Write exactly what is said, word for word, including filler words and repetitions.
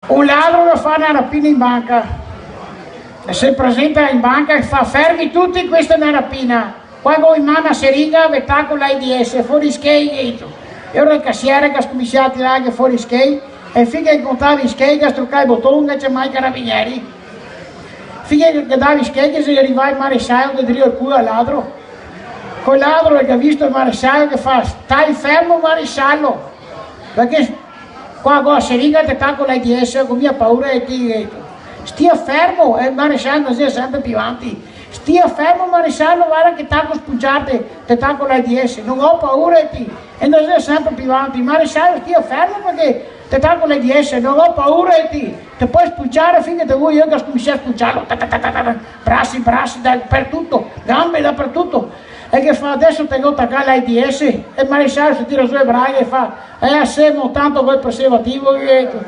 Un ladro che fa na rapina in banca. E se presenta in banca e fa: "Fermi tuti, questa è una rapina. Qua go in man na seringa, ve taco l'AIDS, fora i schei", ga dito. E ora el casiere che ga scominsià a tirarghe fora i schei, e fin che contava i schei, che ga strucà el boton, che ciamà i carabinieri. Fin che dava i schei, che xe rivà el marescialo, che drio el culo al ladro. Quel ladro che ga visto el marescialo che fa: "Stai fermo, marescialo, parché qua go la seringa, te taco l'AIDS, go mia paura de ti", ga dito. "Stia fermo", e el marescialo ndasea senpre pì vanti. "Stia fermo, marescialo, varda che taco spunciarte, te taco l'AIDS, no go paura de ti". E ndasea senpre pì vanti: "Marescialo, stia fermo, parché te taco l'AIDS, no go paura de ti. Te pol spunciare fin che te vol", e che ga scominsià a spunciarlo. Ta, ta, ta, ta, ta, ta. Brasi, brasi, dapartuto, ganbe dapartuto. E che fa: "Deso te go tacà l'AIDS". E el marescialo se tira su le braghe e fa: "Eh, semo tanto col preservativo", ga dito.